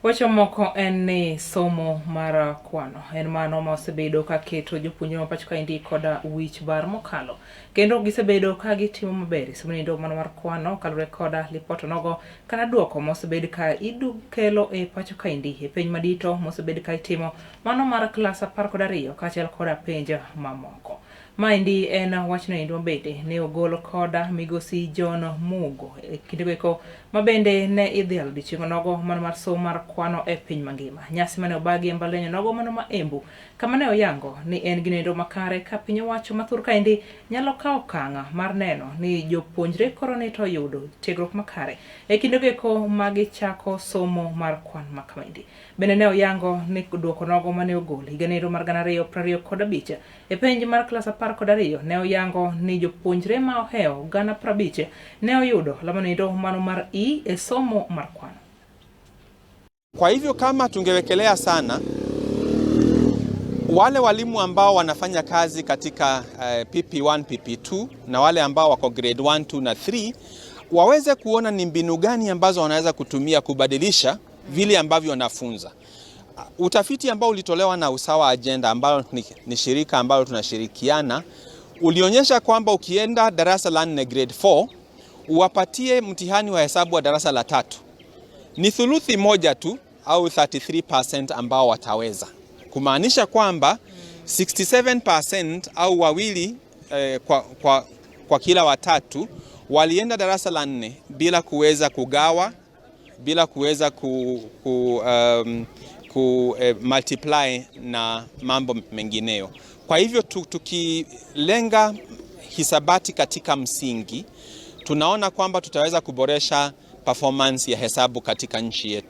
Weche moko en ni somo mar kwano en mano ma osebedo ka keto jopuonjre ma pacho kaendi koda wich bar mokalo kendo gisebedo ka gitimo maber e somo nindo mano mar kwano kaluwore koda lipot nogo kata duoko mosebed ka kelo e pacho kaendi e penj madito mosebed ka itimo mano mar klas 12 kaachiel koda penj mamoko. Maendi en wachno endi mabende ne ogol koda migosi John Mugo e kindego eko ma bende ne idhialo odiochieng' nogo mano mar somo mar kwano e piny mangima. Nyasi mane obagi e mbalariany nogo mano ma Embu kama ne oyango ni en gi nendo makare ka piny owacho ma thur kaendi nyalo kawo okang' mar neno ni jopuonjre koro ni to oyudo tiegruok makare e kindego eko ma gichako somo mar kwan ma kamaendi. Bende ne oyango ni duoko nogo mane ogol higa nendo mar 2025 E penj mar klas 12 ne oyango ni jopuonjre ma ohewo 50,000 ne oyudo alama noendo mano mar E e somo mar kwano. Kwa hivyo kama tungewekelea sana wale walimu ambao wanafanya kazi katika PP1, PP2 na wale ambao wako grade 1, 2 na 3 waweze kuona ni mbinu gani ambazo wanaweza kutumia kubadilisha vile ambavyo wanafunza. Utafiti ambao ulitolewa na Usawa Agenda ambalo ni shirika ambalo tunashirikiana ulionyesha kwamba ukienda darasa la 4 grade 4 uwapatie mtihani wa hesabu wa darasa la tatu ni thuluthi moja tu au 33% ambao wataweza, kumaanisha kwamba 67% au wawili kwa kila watatu walienda darasa la nne bila kuweza kugawa, bila kuweza ku multiply na mambo mengineyo. Kwa hivyo tukilenga hisabati katika msingi, tunaona kwamba tutaweza kuboresha performance ya hesabu katika nchi yetu.